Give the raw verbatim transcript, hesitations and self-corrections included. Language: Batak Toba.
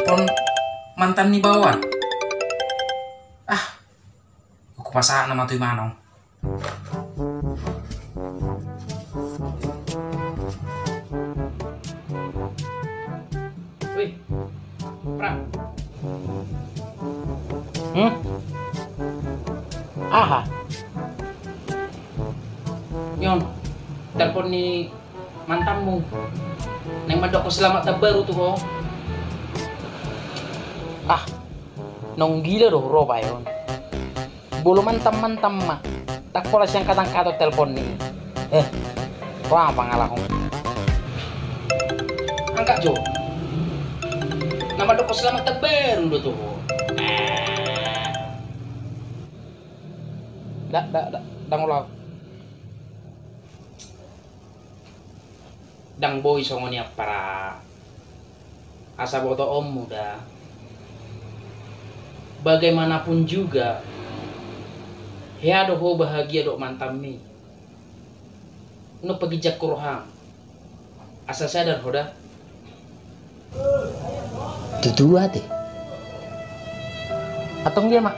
Telepon mantan ni baoa. Ah, hupasahat nama tu imana on. Wih, Pram. Hmm? Aha? Nion, telepon ni mantanmu. Naeng mandok selamat tahun baru tu ho. Ah, naung gila do huroha on. Molo mantan-mantan ma, ndang pola siangkat-angkat telepon ni. Eh, roha pangalahon. Angkat jo. Na mandok selamat tahun baru do tu ho. Dak, dak, dak, ndang olo. Ndang boi songon i, Ampara. Asa botoonmu da. Bagaimanapun juga, hea do ho bahagia dohot mantanmi. Nunga paginjangku roham. Asa sadar ho da. Tutu ate. Antong dia, Mak.